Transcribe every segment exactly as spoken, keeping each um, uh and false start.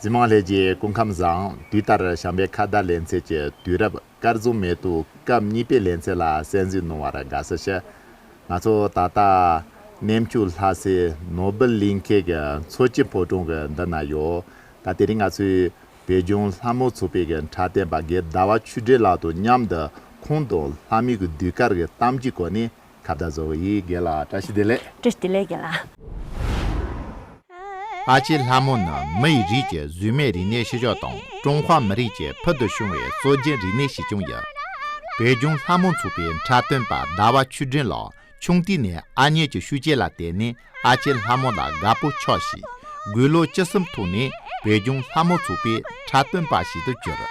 གཟིགས་མང་ལྷན་རྒྱས་སྐུ་ཁམས་བཟང་། དུས་ལྟར་བྱམས་པའི་ཁ་བརྡ་ལེ་ཚན་གྱི་དུས་རབས་སྐར་རྫོང་མེ་ཏོག་སྐབས་གཉིས་པའི་ལེ་ཚན་ལ་གསན་གཟིགས་གནང་བར་དགའ་བསུ་ཞུ། ང་ཚོ་ད་ལྟ་གནས་མཆོག་ལྷ་སའི་ནོར་བུ་གླིང་ཁའི་གི་མཚོ་སྐྱེས་ཕོ་བྲང་གི་མདུན་ན་ཡོད། ད་དེ་རིང་ང་ཚོས་བོད་ལྗོངས་ལྷ་མོ་ཚོགས་པའི་གི་འཁྲབ་སྟོན་པ་དགེ་ཟླ་བ་ཆོས་སྒྲོན་ལགས་དང་མཉམ་དུ་ཁོང་དང་ལྷ་མོའི་གི་ཟློས་གར་གི་གཏམ་རྒྱུད་སྐོར་ནས་ཁ་བརྡ་བཟོ་གི་ཡིན། རྒན་ལགས་བཀྲ་ཤིས་བདེ་ལེགས། བཀྲ་ཤིས་བདེ་ལེགས་རྒན་ལགས། ཨ་ལྕེ་ལྷ་མོ་ནི་མི་ཡི་རིགས་ཀྱི་གཟུགས་མེད་རིག་གནས་ཤུལ་བཞག་དང་ཀྲུང་ཧྭ་མི་རིགས་ཀྱི་ཕུལ་དུ་བྱུང་བའི་སྲོལ་རྒྱུན་རིག་གནས་ཤིག་ཀྱང་ཡིན། བོད་ལྗོངས་ལྷ་མོ་ཚོགས་པའི་འཁྲབ་སྟོན་པ་ཟླ་བ་ཆོས་སྒྲོན་ལགས་ཆུང་དུས་ནས་ཨ་མྱེས་ཀྱི་ཤུགས་རྐྱེན་ལ་བརྟེན་ནས་ཨ་ལྕེ་ལྷ་མོ་ལ་དགའ་པོ་ཆགས་ཤིང་། དགུང་ལོ་བཅུ་གསུམ་ཐོག་ནས་བོད་ལྗོངས་ལྷ་མོ་ཚོགས་པའི་འཁྲབ་སྟོན་པ་ཞིག་ཏུ་གྱུར།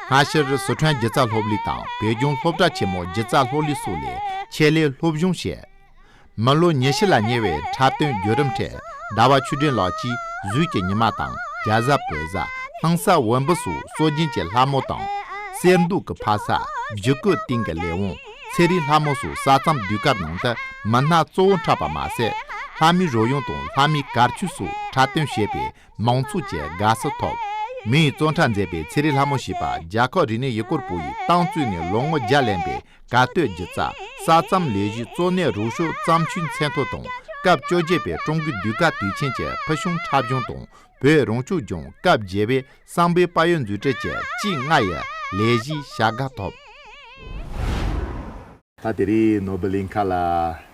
སྔ་ཕྱིར་སི་ཁྲོན་སྒྱུ་རྩལ་སློབ་གླིང་དང་བོད་ལྗོངས་སློབ་གྲྭ་ཆེན་མོ་སྒྱུ་རྩལ་སློབ་གླིང་སོགས་ལས་ཆེད་ལས་སློབ་སྦྱོང་བྱས། མི་ལོ་ཉི་ཤུ་ལ་ཉེ་བའི་འཁྲབ་སྟོན་བརྒྱུད་རིམ་ཁྲོད་ཟླ་བ་ཆོས་སྒྲོན་ལགས་ཀྱིས་གཟུགས་ཀྱི་ཉི་མ་དང་རྒྱ་བཟའ་བོད་བཟའ་སྣང་ས་འོད་འབུམ་སོགས་སྲོལ་རྒྱུན་གྱི་ལྷ་མོ་དང་། གསེར་མདོག་གི་ཕ་ས། བཞུགས་སྒོའི་སྟེང་གི་ལས་དབང་། ཚེ་རིང་ལྷ་མོ་སོགས་ས་མཚམས་ཟློས་གར་ནང་དུ་མི་སྣ་གཙོ་བོ་འཁྲབ་པ་མ་ཟད། ལྷ་མོའི་རོལ་དབྱངས་དང་ལྷ་མོའི་གར་མཆོད་སོགས་འཁྲབ་སྟོན་བྱས་པས་མང་ཚོགས་ཀྱི་དགའ་བསུ་ཐོབ། མི་ཡི་བཙོན་ཁྲག་མཛད་པའི་ཚེ་རིང་ལྷ་མོ་ཞེས་པ་རྒྱལ་ཁབ་རིག་གནས་ཡུལ་སྐོར་པུའུ་ཡིས་ཏང་བཙུགས་ནས་ལོ་ངོ་བརྒྱ་ལོན་པའི་གར་སྟོད་སྒྱུ་རྩལ་ས་མཚམས་ལས་གཞིའི་གཙོ་གནད་རོགས་སྐྱོར་བརྩམས་ཆོས་མཚན་ཐོ་དང་སྐབས་བཅོ་བརྒྱད་པའི་ཀྲུང་གོའི་ཟློས་གར་དུས་ཆེན་གྱི་ཕུལ་བྱུང་འཁྲབ་གཞུང་དང་བོད་རང་སྐྱོང་ལྗོངས་སྐབས་བརྒྱད་པའི་བསམ་པའི་དཔལ་ཡོན་མཛུབ་ཁྲིད་ཀྱི་དཔྱིད་ལྔ་ཡི་ལས་གཞིའི་བྱ་དགའ་ཐོབ། ད་དེ་རིང་ནོར་བུ་གླིང་ཁ་ལ་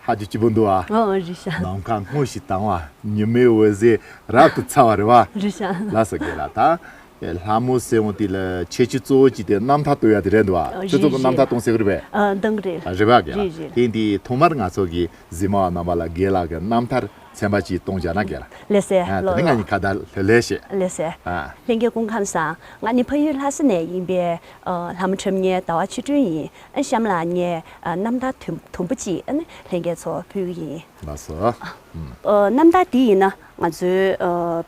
ཧ་ཅང་སྐྱིད་པོ་འདུག་ཨ། ཨོ་རེད་ཤག་ནམ་མཁའ་སྔོ་ཞིང་དྭངས་བ། ཉི་མའི་འོད་ཟེར་རབ་ཏུ་འཚར་བ་རེད་བ། རེད་ཤག་ལགས་སོ། རྒན་ལགས། ད་ལྷ་མོ་ཟེར་འོང་དུས་ལ་ཁྱད་ཆོས་གཙོ་བོ་གཅིག་དེ་རྣམ་ཐར་གཏོད་ཡ་དེ་རེད་འདུག་ཨ། ཨོ་ཁྱོད་ཚོ་གི་རྣམ་ཐར་གཏོང་ཟེར་གི་རེད་པས། ཨ། གཏོང་གི་རེད། རེད་པ་རྒན་ལགས། རེད་རེད། དེ་འདི་ཐོག་མར་ང་ཚོ་གི་གཟིགས་མོ་བ་རྣམ་པ་ལ་རྒན་ལགས་ཀྱི་རྣམ་ཐར་ཚན་པ་གཅིག་གཏོང་བྱ་ན་རྒན་ལགས། ལགས་སེ། ཨ། ལོ་དེ་ནས་ལོ། ང་གཉིས་ཁ་བརྡ་ལྷོད་ལྷོད་བྱེད། ལགས་སེ། ཨ། ལྷན་རྒྱས་སྐུ་ཁམས་བཟང་། ང་ནི་ཕ་ཡུལ་ལྷ་ས་ནས་ཡིན་པའི་ཨ་ལྷ་མོ་འཁྲབ་མཁན་ཟླ་བ་ཆོས་སྒྲོན་ཡིན། ཨ། གཤམ་ལ་ངས་ཨ་རྣམ་ཐར་དུམ་དུམ་བུ་གཅིག་ཨ་ནི་ལྷན་རྒྱས་ཚོར་ཕུལ་གྱི་ཡིན། ལགས་སོ། ཨ། ཨ། རྣམ་ཐར་འདི་ཡིན་ན་ང་ཚོའི་ཨ་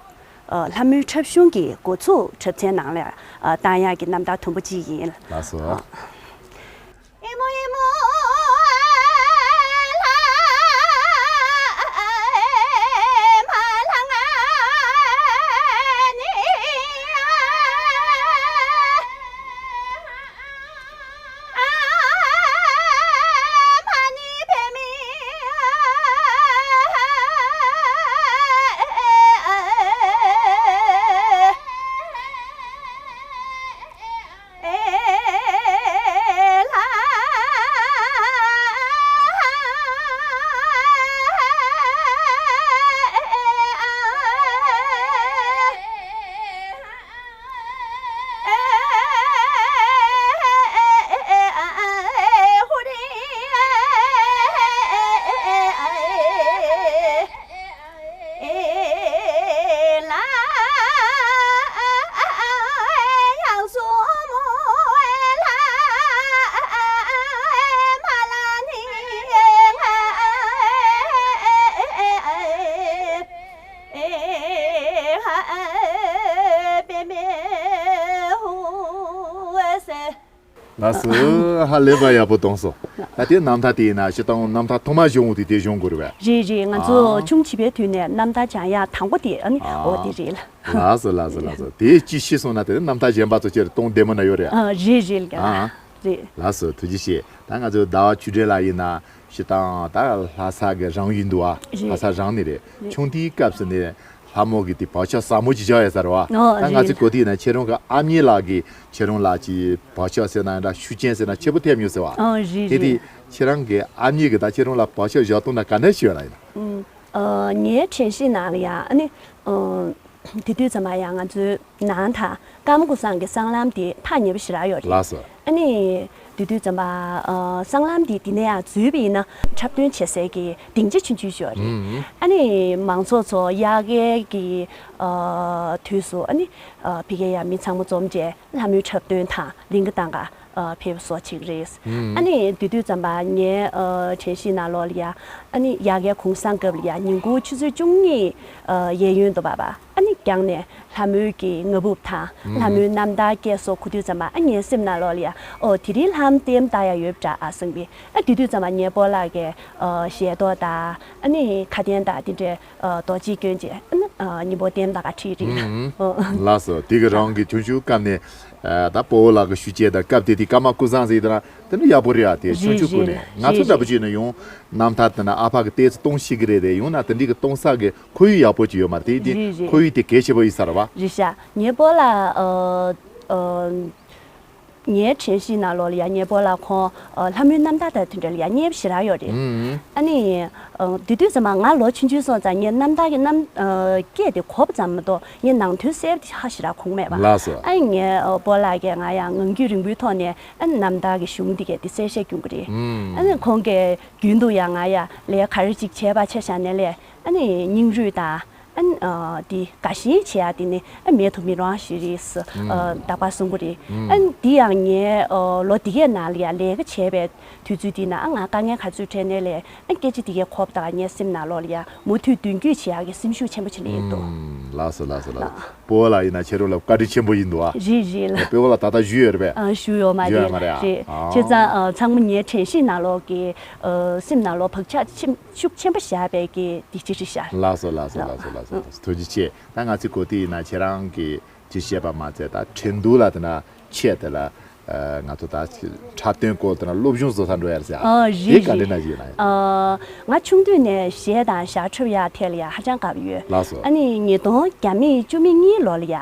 ཨ་ལྷ་མོའི་འཁྲབ་གཞུང་གི་འགོ་ཚུགས་གྲབས་ཚན་ནང་ལ་ཨ་བཏང་ཡག་གི་རྣམ་ཐར་དུམ་བུ་གཅིག་ཡིན། ལགས་སོ། ཨ། ལགས་སོ། ཧ་ལས་པ་ཡག་པོ་གཏོང་སོང་། ད་དེ་རྣམ་ཐར་དེ་ཡིན་ན་སྤྱིར་བཏང་རྣམ་ཐར་ཐོག་མ་གཞུང་དེ་དེ་གཞུང་དགོས་རེད་པས། རེད་རེད། ང་ཚོ་ཨ་ཆུང་བྱིས་པའི་དུས་ནས་རྣམ་ཐར་སྦྱང་ཡག་དང་པོ་དེ་ཨ་ནི་ཨ་འོ་དེ་རེད་ལ། ལགས་སོ་ལགས་སོ་ལགས་སོ། དེ་ཅི་ཤེས་སོང་ན་དེ་རྣམ་ཐར་གཞན་པ་ཚོ་ཅིག་གཏོང་བདེ་མོ་ན་ཡོད་རེད། ཨ་རེད་རེད་ལགས། ཨ་རེད། ལགས་སོ། ཐུགས་རྗེ་ཆེ། ད་ང་ཚོ་ཟླ་བ་ཆོས་སྒྲོན་ལགས་ཡིན་ན། སྤྱིར་བཏང་ད་ལྷ་ས་གི་རང་ཡུལ་འདུག་ཨ། རེད། ལྷ་ས་རང་ནས་རེད། རེད། ཆུང་དུས་སྐབས་སུ་ནས་ལྷ་མོ་གི་དེ་བག་ཆགས་ཟབ་མོ་ཅིག་བཞག་ཡོད་ས་རེད་བ། ཨོ་ད་ང་རེད། ཚོའི་གོ་དུས་ན་ཁྱེད་རང་གི་ཨ་མྱེས་ལགས་ཀྱིས་ཁྱེད་རང་ལ་ཅིག་བག་ཆགས་ཟེར་ན་ཡང་འདྲ་ཤུགས་རྐྱེན་ཟེར་ན་ཆེ་པོ་ཐེབས་མྱོང་ཟེར་བ། ཨོ་རེད་དེ་དེ་རེད། ཁྱེད་རང་གི་ཨ་མྱེས་ཀྱིས་ད་ཁྱེད་རང་ལ་བག་ཆགས་བཞག་སྟངས་ན་ག་འདྲ་ཞིག་ཡོད་ན་ཡིན་ན། ཨ་ངའི་དྲན་ཤེས་ནང་ལ་ཡང་ཨ་ནི་ཨ། དེ་དུས་ཙམ་པ་ཡང་ང་ཚོའི་ནང་ད་ཀརྨ་སྐུ་བཟང་གི་སྲང་ལམ་དེ་ཐག་ཉེ་པོ་ཞེ་དྲག་ཡོད་རེད། ལགས་སོ། ཨ་ནི་དེ་དུས་ཙམ་པ་ཨ་སྲང་ལམ་དེ་དེ་ནས་ཡང་འཛུལ་བ་ཡིན་ན་འཁྲབ་སྟོན་བྱེད་སའི་གི་སྡིངས་ཆ་ཆུང་ཆུང་ཞིག་ཡོད་རེད། ཨ་ནི་མང་ཚོགས་ཚོ་དབྱར་ཁའི་གི་ཨ་དུས་སུ་ཨ་ནི་ཨ་ཕ་གིར་ཡང་མི་ཚང་མ་འཛོམས་བྱས་ལྷ་མོའི་འཁྲབ་སྟོན་དང་གླིང་ག་དང་ག་ཨ་ཕེབས་བསུ་བྱེད་ཀྱི་རེད། ཨ་ནི་དེ་དུས་ཙམ་པ་ངའི་ཨ་དྲན་ཤེས་ནང་ལོགས་ལ་ཡ་ཨ་ནི་དབྱར་ཁའི་གུང་སེང་སྐབས་ལ་ཡ་ཉིན་གུང་ཆུ་ཚོད་བཅུ་གཉིས་ཨ་གཡས་གཡོན་དུ་བབས་པ་ཨ་ནི་བརྒྱངས་ནས་ལྷ་མོའི་གི་ང་ཕུབ་དང་ལྷ་མོའི་རྣམ་ཐར་སྐད་སོགས་གོ་དུས་ཙམ་པ་ཨ་ངའི་སེམས་ནང་ལོགས་ལ་ཡ་ཨོ་དེ་རིང་ལྷམ་ལྟེམ་བཏགས་ཡ་ཡོད་པ་འདྲ་ཨ་བསམ་པའི་ཨ་དེ་དུས་ཙམ་པ་ངའི་སྤོ་ལགས་ཀྱི་ཨ་ཞལ་ཏོག་དང་ཨ་ནི་ཁ་དན་དང་དེ་འདྲའི་ཨ་རྡོ་རྗེ་སྐྱོན་ཅན་ཨ་ནི་ ཨ། མཉམ་པོ་བསྟན་དང་ཁ་ཁྲིད་རེད། ཨུམ། ཨོ། ལགས་སོ། དེ་གི་རང་གི་ཆུང་ཆུང་སྐབས་ནས། ཨ། ད་སྤོ་བོ་ལགས་ཀྱི་ཤུགས་སྐྱེད་དང་སྐབས་དེ་དུས་ཀརྨ་ཀུན་བཟང་ཟེར་དེ་རང་དེ་ནི་ཡག་པོ་རེད་ཨ། དེ་རེད། ཆུང་ཆུང་ཀུན་ནས་རེད། ང་ཚོ་རེད། འདྲ་པོ་བྱས་ན་ཡང་རྣམ་ཐར་དེ་ན་ཨ་ཕ་གི་ཏོག་ཙམ་གཏོང་ཤེས་ཀྱི་རེད་དེ། ཡང་ན་དེ་འདྲའི་གི་གཏོང་ས་གི་ཁོར་ཡུག་ཡག་པོ་ཅིག་ཡོད་མ་རེད་དེ། དེ་རེད། རེད། ཁོར་ཡུག་དེ་གལ་ཆེན་པོ་ཡིན་ས་རེད་བ། རེད་ཤག་ངའི་སྤོ་ལགས། ཨ། ཨ། ངའི་དྲན་ཤེས་ནང་ལོགས་ལ་ཡ། ངའི་སྤོ་ལགས་ཁོང་། ཨ། ལྷ་མོའི་རྣམ་ཐར་དང་དེ་འདྲ་ལ་ཡ་མཉེས་པོ་ཞེ་དྲག་ཡོད་རེད། ཨུམ། ཨ་ནི། ཨ། དེ་དུས་ཙམ་པ་ང་ལོ་ཆུང་ཆུང་སོང་ཙང་ངས་རྣམ་ཐར་གྱི་རྣམ། ཨ། སྐད་དེ་གོ་བ་ཙམ་མ་གཏོགས་ངས་ནང་དོན་གསལ་པོ་དེ་ཧ་ཞེ་དྲག་གོ་གི་མེད་པ། ལགས་སོ། ཨ་ནི་ངའི། ཨ། སྤོ་ལགས་ཀྱིས་ང་ཡ་ངང་རྒྱུད་རིང་པོའི་ཐོག་ནས། ཨ་ནི་རྣམ་ཐར་གྱི་གཞུང་འདི་གས་དེ་གསལ་བཤད་སྐྱོན་གྱི་རེད། ཨུམ། ཨ་ནི་ཁོང་གིས་རྒྱུན་དུ་ཡ་ང་ཡ་ལས་ག་རེ་ཅིག་བྱས་པ་ཆ་བཞག་ནས་ལས། ཨ་ནི་སྙིང་རུས་དང་། ཨ་ནི། ཨ། དེ་དགའ་ཞེན་བྱེད་ཡ་དེ་ནི། ཨ། མེད་དུ་མི་རུང་བ་ཞིག་རེད་ཟེར། ཨ། ཨུམ། རྟག་པར་གསུང་གི་རེད། ཨུམ། ཨ་ནི་དེ་ཡང་ངས། ཨ། ལོ་དེ་གའི་ནང་ལ་ཡ་ལས་ཀ་བྱས་པའི་དུས་ཚོད་དེ་ན། ཨ། ང་དཀའ་ངལ་ག་ཚོད་འཕྲད་ནའི་ལས། ཨ། སྐད་ཆ་དེ་གའི་གོ་བ་དང་ངའི་སེམས་ནང་ལོགས་ལ་ཡ་མུ་མཐུད་མདུན་སྐྱོད་བྱེད་ཡ་གི་སེམས་ཤུགས་ཆེན་པོ་ཅིག་སླེབས་ཡོད་འདུག་ཨུམ། ལགས་སོ། ལགས་སོ། ལགས་སོ། ལགས། སྤོ་བོ་ལགས་ཡིན་ན་ཁྱེད་རང་ལ་བཀའ་དྲིན་ཆེན་པོ་ཡིན་འདུག་ཨ། རེད། རེད་ལགས། སྤོ་བོ་ལགས་ད་ལྟ་བཞུགས་ཡོད་རེད་པས། ཨ། བཞུགས་ཡོད་མ་རེད། བཞུགས་ཡོད་མ་རེད། རེད། ཨ། བྱས་ཙང་། ཨ། ཚང་མ་ངའི་དྲན་ཤེས་ནང་ལོགས་ཀྱི། ཨ། སེམས་ནང་ལོགས་བག་ཆགས་ཆེན། ཤུགས་ཆེན་པོ་བཞག་པའི་གི་དེ་ཅི་རེད་ཤག་ལགས་སོ། ལགས་སོ། ལགས། ལགས་སོ། ལགས་སོ། ལགས་སོ། ཐུགས་རྗེ་ཆེ། ད་ང་ཚོའི་གོ་སྟེགས་ཡིན་ན་ཁྱེད་རང་གིས་ཅི་བཤད་པ་མ་ཚད། ད་ཁྲིན་ཏུའུ་ལ་དེ་ན་ཆེད་དེ་ལ། ཨ། ང་ཚོ་ད་འཁྲབ་སྟོན་སྐོར་དེ་ན་སློབ་སྦྱོང་བཟོ་ས་འགྲོ་ཡ་རེད་ཟེར། ཨ། རེད། དེ་ག་འདྲ་ན་ཡིན་ན། ཨ། ང་ཆུང་དུས་ནས་གཞས་དང་ཞབས་འཁྲབ་ཡ་ཐད་ལ་ཡ་ཧ་ཅང་དགའ་པོ་ཡོད། ལགས་སོ། ཨ་ནི་ཉིས་སྟོང་བརྒྱ་མེད་བཅུ་མེད་གཉིས་ལོ་ལ་ཡ།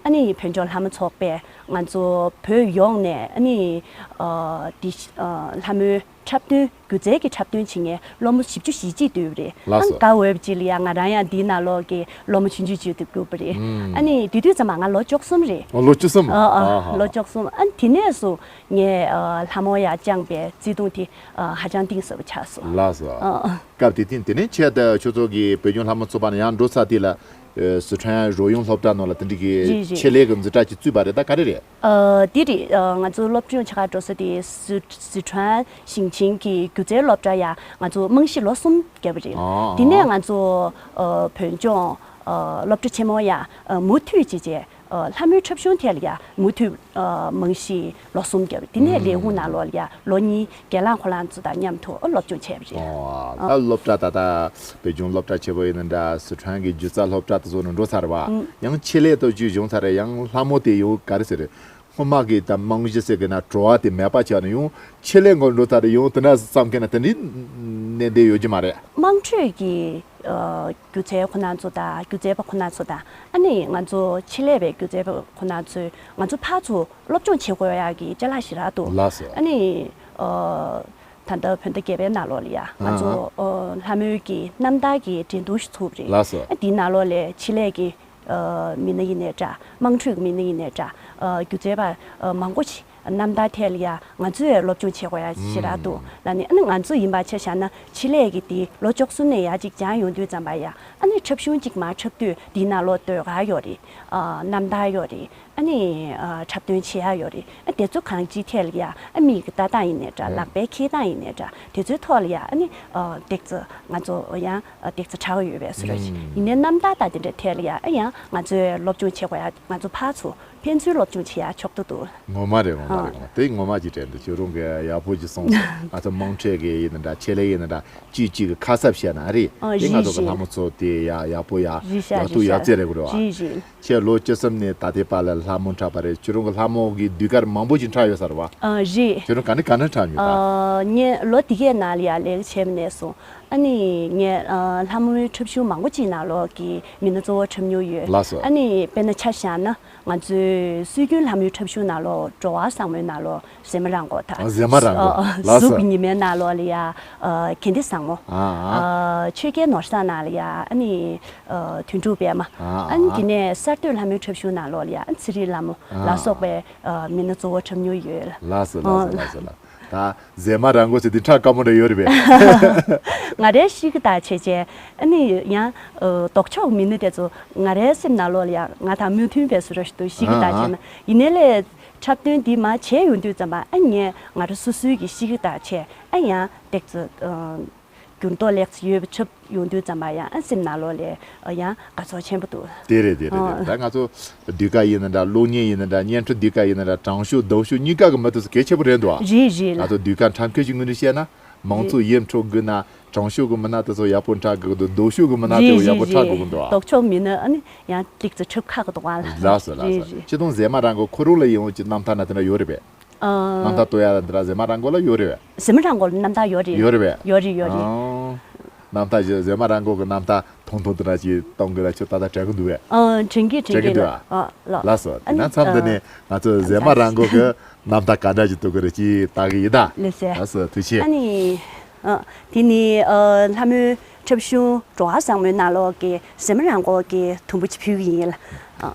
ཨ་ནི་བོད་ལྗོངས་ལྷ་མོ་ཚོགས་པས་ང་ཚོ་བོད་ཡོངས་ནས། ཨ་ནི། ཨ། དེ། ཨ། ལྷ་མོའི་འཁྲབ་སྟོན། སྒྱུ་རྩལ་གྱི་འཁྲབ་སྟོན་བྱེད་མཁན་སློབ་མ་བཞི་བཅུ་ཞེ་གཅིག་འདུས་པ་རེད། ལགས་སོ། ཨ། དགའ་འོས་པ་ཅིག་ལ་ཡ་ང་རང་ཡང་འདིའི་ནང་ལོགས་ཀྱི་སློབ་མ་ཆུང་ཆུང་ཅིག་ཏུ་གྱུར་པ་རེད། ཨུམ། ཨ་ནི་དེ་དུས་ཙམ་པ་ང་ལོ་བཅུ་གསུམ་རེད། ཨོ། ལོ་བཅུ་གསུམ། ཨ། ཨ། ཨ་ཧ། ལོ་བཅུ་གསུམ། ཨ། དེ་ནས་བཟུང་ངས། ཨ། ལྷ་མོ་ཡ་བཅངས་པའི་བརྩེ་དུང་དེ། ཨ། ཧ་ཅང་གཏིང་ཟབ་པོ་ཆགས་སོང་། ལགས་སོ། ཨ། སྐབས་དེ་དུས་དེ་ནས་ཆེད་དུ་ཁྱོད་ཚོ་གི་བོད་ལྗོངས་ལྷ་མོ་ཚོགས་པ་ནས་ཡང་འགྲོ་ས་དེ་ལ། ཨ། སི་ཁྲོན་རོལ་དབྱངས་སློབ་གྲྭ་ནང་ལ་དེ་འདྲ་གི། རེད། རེད། ཆེད་ལས་ཀྱི་འཛིན་གྲྭ་ཅིག་བཙུགས་པ་རེད། ད་ག་རེ་རེད། ཨ། དེ་རེད། ཨ། ང་ཚོ་སློབ་སྦྱོང་བྱེད་གར་འགྲོ་ས་དེ་སི། སི་ཁྲོན་ཞིང་ཆེན་གྱི་སྒྱུ་རྩལ་སློབ་གྲྭ་ཡ་ང་ཚོ་རྨང་གཞི་ལོ་གསུམ་བརྒྱབ་པ་རེད། ཨ། དེ་ནས་ང་ཚོ། ཨ། བོད་ལྗོངས། ཨ། སློབ་གྲྭ་ཆེན་མོ་ཡ། ཨ། མུ་མཐུད་བྱས་བྱས། ཨ། ལྷ་མོའི་འཁྲབ་གཞུང་ཐད་ལ་ཡ་མུ་མཐུད། ཨ། རྨང་གཞི་ལོ་གསུམ་བརྒྱབ། དེ་ནས་ལས་ཁུངས་ནང་ལོགས་ལ་ཡ་ལོ་གཉིས་རྒན་ལགས་ཁོ་རང་ཚོ་དང་མཉམ་དུ། ཨ། སློབ་སྦྱོང་བྱས་པ་རེད། ཨོ། ད་སློབ་གྲྭ་ད་ལྟ་བོད་ལྗོངས་སློབ་གྲྭ་ཆེན་པོ་ཡིན་ན་འདྲ། སི་ཁྲོན་གྱི་སྒྱུ་རྩལ་སློབ་གྲྭ་དེ་ཚོ་ནང་འགྲོ་ཚར་བ། ཨང་། ཡང་ཆེད་ལས་ཐོག་ཅིག་བྱུང་ཚར་རེད། ཡང་ལྷ་མོ་དེ་ཡང་ག་རེ་ཟེར་རེད། སྔོན་མ་གི་ད་རྨང་གཞི་ཟེར་གི་ན་བྲོ་བ་དེ་མེད་པ་ཆགས་ནས་ཡང་ཆེད་ལས་སྒང་འགྲོ་ཚར་རེད། ཡང་དེ་འདྲ་བསམ་གི་ན་དེ་འདྲའི་གནད་དོན་ཡོད་ཀྱི་མ་རེད། དམངས་ཁྲོད་ཀྱི། ཨ། སྒྱུ་རྩལ་ཁོ་ན་ཚོ་དང་། སྒྱུ་རྩལ་པ་ཁོ་ན་ཚོ་དང་། ཨ་ནི་ང་ཚོ་ཆེད་ལས་པའི་སྒྱུ་རྩལ་པ་ཁོ་ན་ཚོས་ང་ཚོ་ཕར་ཚུར་སློབ་སྦྱོང་བྱེད་དགོས་ཡག་གི་ཅ་ལག་ཞེ་དྲག་འདུག་ལགས་སོ། ཨ་ནི། ཨ། ད་ལྟ་བོད་ཟླ་བརྒྱད་པའི་ནང་ལོགས་ལ་ཡ་ང་ཚོ། ཨ། ཨ། ལྷ་མོའི་གི་རྣམ་ཐར་གྱི་འགྲན་བསྡུར་ཞིག་ཚུགས་པ་རེད། ལགས་སོ། ཨ། དེའི་ནང་ལོགས་ལ་ཆེད་ལས་ཀྱི། ཨ། མི་སྣ་ཡིན་ནའི་འདྲ། དམངས་ཁྲོད་ཀྱི་མི་སྣ་ཡིན་ནའི་འདྲ། ཨ། སྒྱུ་རྩལ་པ། ཨ། མང་པོ་ཞིག་རྣམ་ཐར་ཐད་ལ་ཡ་ང་ཚོས་སློབ་སྦྱོང་བྱེད་དགོས་ཡ་ཞེ་དྲག་འདུག་ཨུམ། ལབ་ནས། ཨ་ནི་ང་ཚོ་ཡིན་པ་ཆ་བཞག་ན་ཆེད་ལས་ཀྱི་དེ་ལོ་བཅུ་གསུམ་ནས་ཡར་ཅིག་སྦྱངས་ཡོང་དུས་ཙམ་པ་ཡ། ཨ་ནི་འཁྲབ་གཞུང་གཅིག་མར་འཁྲབ་དུས་དེའི་ནང་ལོགས་ཟློས་གར་ཡོད་རེད། ཨ། རྣམ་ཐར་ཡོད་རེད། ཨ་ནི། ཨ། འཁྲབ་སྟོན་བྱེད་ཡ་ཡོད་རེད། ཨ། དེ་ཚོ་གང་ཅིའི་ཐད་ལ་ཡ། ཨ། མིག་གི་ལྟ་སྟངས་ཡིན་ནའི་འདྲ། ཨོ། ལག་པའི་འཁྱེར་སྟངས་ཡིན་ནའི་འདྲ། དེ་ཚོའི་ཐོག་ལ་ཡ། ཨ་ནི། ཨ། ཏོག་ཙམ་ང་ཚོ་ཡང་། ཨ། ཏོག་ཙམ་དྲག་ཡོད་པའི་བཟོ་འདྲ་ཞིག་ཨུམ། ཡིན་ནའི་རྣམ་ཐར་དང་དེ་འདྲའི་ཐད་ལ་ཡ། ཨ། ཡང་ང་ཚོས་སློབ་སྦྱོང་བྱེད་དགོས་ཡ། ང་ཚོ་ཕར་ཚུར་ཕན་ཚུན་སློབ་སྦྱོང་བྱེད་ཡ་ཆོག་ཏུ་འདུག་ངོ་མ་རེད། ངོ་མ་རེད། ཨ། ངོ་མ། དེ་ངོ་མ་ཅིག་དྲན་འདུག་ཁྱོད་རང་གིས་ཡག་པོ་ཅིག་གསུངས་སོང་། ང་ཚོ་དམངས་ཁྲོད་ཀྱི་ཡིན་ན་འདྲ། ཆེད་ལས་ཡིན་ན་འདྲ། གཅིག་གཅིག་གི་ཁ་གསབ་བྱས་ན་རེད། ཨ། དེ་ང་རེད། ཚོ་གི་རེད། ལྷ་མོ་ཚོ་དེ་ཡ་ཡག་པོ་ཡ། རེད་ཤག་ཡག་ཏུ་རེད་ཤག་ཡག་རྩེ་རེད་དགོས་རེད་བ། རེད་རེད། ཁྱེད་ལོ་བཅུ་གསུམ་ནས་ད་ལྟའི་བར་ལ་ལྷ་མོ་འཁྲབ་པ་རེད། ཁྱོད་རང་གི་ལྷ་མོ་གི་ཟློས་གར་མང་པོ་ཞིག་འཁྲབ་ཡོད་ས་རེད་བ། ཨ། རེད། ཁྱོད་རང་ག་ནས་ག་འདྲ་འཁྲབ་མྱོང་ད། ཨ། ངས་ལོ་འདི་གའི་ནང་ལ་ཡ་ལས་ཀ་བྱས་པ་ནས་བཟུང་། ཨ་ནི་ངས། ཨ། ལྷ་མོའི་འཁྲབ་གཞུང་མང་པོ་ཅིག་ནང་ལོགས་ཀྱི་མི་སྣ་གཙོ་བོ་འཁྲབ་མྱོང་ཡོད། ལགས་སོ། ཨ་ནི་དཔེར་ན་ཆ་བཞག་ན་ང་ཚོའི་སྲོལ་རྒྱུན་ལྷ་མོའི་འཁྲབ་གཞུང་ནང་ལོགས་འགྲོ་བ་བཟང་མོའི་ནང་ལོགས་ཟེ་མ་རང་མགོ་དང་། ཨ། ཟེ་མ་རང་མགོ། ཨ། ཨ། ལགས་སོ། གཟུགས་ཀྱི་ཉི་མའི་ནང་ལོགས་ལ་ཡ། ཨ། དགེ་འདུན་བཟང་མོ། ཨ། ཨ། ཨ། ཆོས་རྒྱལ་ནོར་བཟང་ནང་ལ་ཡ། ཨ་ནི། ཨ། དོན་གྲུབ་པད་མ། ཨ། ཨ་ནི། ཨ། དེ་ནས་གསར་གཏོད་ལྷ་མོའི་འཁྲབ་གཞུང་ནང་ལོགས་ལ་ཡ། ཨ། ཚེ་རིང་ལྷ་མོ། ཨ། ལ་སོགས་པའི། ཨ། མི་སྣ་གཙོ་བོ་འཁྲབ་མྱོང་ཡོད། ལགས་སོ། ལགས་སོ། ཨ། ལགས་སོ། ལགས། ད་ཟེ་མ་རང་མགོ་ཟེར་དེ་འཁྲབ་དཀའ་མོ་འདྲ་ཡོད་རེད་པས། ང་རའི་གཤིས་ཀ་དང་བྱས་བྱས། ཨ་ནི་ཡང་། ཨ། ལྡོག་ཕྱོགས་མི་སྣ་དེ་ཚོ་ང་རའི་སེམས་ནང་ལོགས་ལ་ཡ་ང་དང་མོས་མཐུན་པའི་བཟོ་འདྲ་ཞིག་འདུག་གཤིས་ཀ་དང་བྱས་ན། ཨ། ཨ། ཡིན་ནའི་ལས་འཁྲབ་སྟོན་འདི་མར་བྱས་ཡོང་དུས་ཙམ་པ། ཨ། ངས་ང་རང་སོ་སོའི་གི་གཤིས་ཀ་དང་བྱས། ཨ། ཡང་ཏོག་ཙམ། ཨ། འགྱུར་ལྡོག་ལེགས་ཡོད་པ་ཆགས་ཡོང་དུས་ཙམ་པ་ཡང་། ཨ། སེམས་ནང་ལོགས་ལ། ཨ། ཡང་དགའ་ཚོར་ཆེན་པོ་འདུག་དེ་རེད། དེ་རེད། དེ་རེད། ཨ། ད་ང་ཚོ་ཟློས་གར་ཡིན་ན་འདྲ། གློག་བརྙན་ཡིན་ན་འདྲ། བརྙན་འཕྲིན་ཟློས་གར་ཡིན་ན་འདྲ། དྲང་ཤོས་ལྡོག་ཤོས་གཉིས་ཀ་གི་མི་དེ་ཚོ་གལ་ཆེན་པོ་རེད་འདུག་ཨ། རེད་རེད། ང་ཚོ་ཟློས་གར་འཁྲབ་མཁན་གྱི་ངོས་ནས་བཤད་ན། མང་ཚོགས་ཡིད་འཕྲོག་དགོས་ན། དྲང་ཤོས་ཀྱི་མི་སྣ་དེ་ཚོ་ཡག་པོ་འཁྲབ་དགོས་འདུག། སྡུག་ཤོས་ཀྱི་མི་སྣ་དེ་རེད་ཚོ་ཡག་པོ་རེད་འཁྲབ་དགོས་རེད། ཀྱི་འདུག་ཨ། ལྡོག་ཕྱོགས་མི་སྣ་ཨ་ནི་ཡང་ཏིག་ཙི་འཁྲབ་ཁག་གི་འདུག་ཨ། ལགས་སོ་ལགས་རེད་སོ། རེད། སྤྱིར་བཏང་ཟེར་མ་རང་གི་ཁོ་རང་ལ་ཡིན་འོང་ཅིག་རྣམ་ཐར་ན་དེ་འདྲ་ཡོད་རེད་པས། ཨ། རྣམ་ཐར་གཏོང་ཡ་ལ་འདི་ར་ཟེར་མ་རང་གོ་ལ་ཡོད་རེད་པས། ཟེར་མ་རང་གོ་ལ་རྣམ་ཐར་ཡོད་རེད། ཡོད་རེད་པས། ཡོད་རེད་ཡོད་རེད། ཨང་། རྣམ་ཐར་ཞིག་ཟེར་མ་རང་གོ་གི་རྣམ་ཐར་ཐུང་ཐུང་དེ་འདྲ་ཞིག་གཏོང་གི་ལ་ཁྱོད་ད་ལྟ་དྲན་གི་འདུག་པས། ཨ། དྲན་གི་དྲན་གི་འདུག་ཨ། ལགས་ལགས། ལགས་སོ། དེ་ན་མཚམས་འདི་ནས་ང་ཚོ་ཟེར་མ་རང་གོ་གི་རྣམ་ཐར་ག་འདྲ་ཞིག་གཏོང་གི་རེད་ཅིག་ལྟ་གི་ཡིན་ད། ལགས་སོ། ལགས་སོ་ཐུགས་རྗེ་ཆེ། ཨ་ནི། ཨ། དེ་ནི་ཨ་ལྷ་མོའི་འཁྲབ་གཞུང་འགྲོ་བ་བཟང་མོའི་ནང་ལོགས་ཀྱི་ཟེར་མ་རང་གོ་གི་དུམ་བུ་ཅིག་ཕུལ་གི་ཡིན་ལ། ཨ།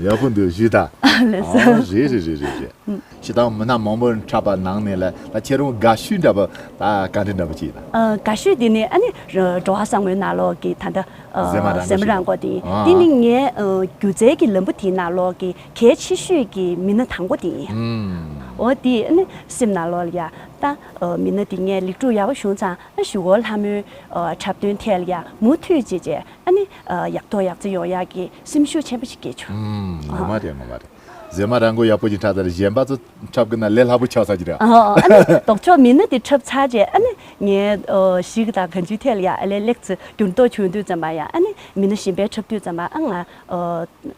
ཡག་པོ་འདུག་ཞུས་ད། ལགས་སོ། ཨ། རེད་རེད་རེད་རེད་རེད། ཞེ་དྲག་མི་སྣ་མང་པོ་འཁྲབ་པ་ནང་ནས་ལ་ད་ཁྱེད་རང་དགའ་ཤོས་འདྲ་པོ་ད་ག་འདྲ་འདྲ་པོ་ཅིག་ཡིན་ན། ཨ། དགའ་ཤོས་དེ་ནི་ཨ་ནི་འགྲོ་བ་བཟང་མོའི་ནང་ལོགས་ཀྱི་ད་ལྟ་ཨ་ཟེར་མ་རང་ཟེར་མ་རང་གོ་དེ་ཡིན། ཨ། དེ་ནི་ངའི་ཨ་སྒྱུ་རྩལ་གྱི་ལམ་བུ་དེའི་ནང་ལོགས་ཀྱི་གལ་ཆེ་ཤོས་ཀྱི་མི་སྣ་དང་པོ་དེ་ཡིན། ཨུམ། འོ་དེ་ཨ་ནི་སེམས་ནང་ལོགས་ལ་ཡ་ད་ཨ་མི་སྣ་དེ་ངས་ལེགས་གྲུབ་ཡག་པོ་བྱུང་ཙང་ཨ་གཞུག་གུ་ལྷ་མོའི་ཨ་འཁྲབ་སྟོན་ཐད་ལ་ཡ་མུ་མཐུད་བྱས་བྱས། ཨ་ནི་ཨ་ཡག་ཐོག་ཡག་བརྩེགས་ཡོང་ཡག་གི་སེམས་ཤུགས་ཆེན་པོ་ཞིག་སྐྱེས་བྱུང་། ཨུམ། ངོ་མ་རེད་ངོ་མ་རེད། ཟེར་མ་རང་གོ་ཡག་པོ་ཞིག་འཁྲབ་ཚར། གཞན་པ་ཚོ་འཁྲབ་གི་ན་ལས་སླ་པོ་ཆགས་ཚར་གྱི་རེད། ཨ། ཨ་ནི་ལྡོག་ཕྱོགས་མི་སྣ་དེ་འཁྲབ་ཚར་རྗེས་ཨ་ནི་ངའི་ཨ་གཞས་དང་གང་ཅིའི་ཐད་ལ་ཡ་ཨ་ལས་ལེགས་ཚེ་འགྱུར་ལྡོག་བྱུང་དུས་ཙམ་པ་ཡ་ཨ་ནི་མི་སྣ་གཞན་པའི་འཁྲབ་དུས་ཙམ་པ་ཨ་ང་ཨ་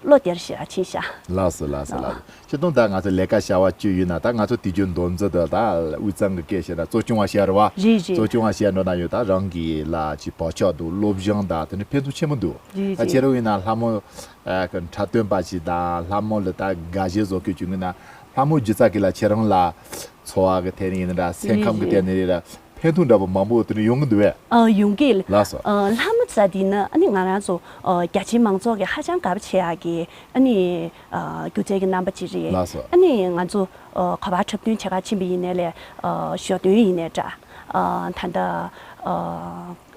བློ་བདེར་ཞེ་དྲག་ཕྱིན་ཤག། ལགས་སོ་ལགས་སོ་ལགས་སོ། སྤྱིར་བཏང་ད་ང་ཚོ་ལས་ཀ་བྱ་བ་བཅུ་ཡོད་ན་ད་ང་ཚོ་དུས་རྒྱུན་མདོ་འཛིན་དུ་ད་དབུས་གཙང་གི་སྐད་བཤད་ན་གཙོ་སྐྱོང་བ་བྱས་རེད་བ། རེད་རེད། གཙོ་སྐྱོང་བ་བྱས་འགྲོ་ན་ཡོད་ད་རང་གི་ལ་ཅིག་བག་ཆགས་འདུག། སློབ་སྦྱོང་དང་དེ་ནི་ཕན་ཐོགས་ཆེན་པོ་འདུག། རེད་ད་རེད། ཁྱེད་རང་ཡིན་ན་ལྷ་མོ་ཨ་གི་འཁྲབ་སྟོན་པ་ཞིག་དང་ལྷ་མོ་ལ་ད་དགའ་ཞེན་བཟོ་མཁན་བྱུང་གི་ན་ལྷ་མོ་སྒྱུ་རྩལ་གི་ལ་ཁྱེད་རང་ལ་འཚོ་བ་གི་ཐད་ནས་ཡིན་ན་འདྲ་སེམས་ཁམས་གི་ཐད་ནས་རེད་ར་ཕན་ཐོགས་འདྲ་པོ་མང་པོ་དེ་འདྲ་ཡོང་གི་འདུག་བས། ཨ་ཡོང་གི། ལགས་སོ། ཨ་ལྷ་མོ་ཟེར་དེ་ནི་ཨ་ནི་ང་རང་ཚོ་ཨ་རྒྱ་ཆེའི་མང་ཚོགས་ཀྱི་ཧ་ཅང་དགའ་པོ་བྱེད་ཡག་གི་ཨ་ནི་ཨ་སྒྱུ་རྩལ་གྱི་རྣམ་པ་ཅིག་རེད། ལགས་སོ། ཨ་ནི་ང་ཚོ་ཨ་ག་པར་འཁྲབ་སྟོན་བྱེད་གར་ཕྱིན་པ་ཡིན་ནའི་ལས་ཨ་ཞོ་སྟོན་ཡིན་ནའི་འདྲ། ཨ་ད་ལྟ་ཨ་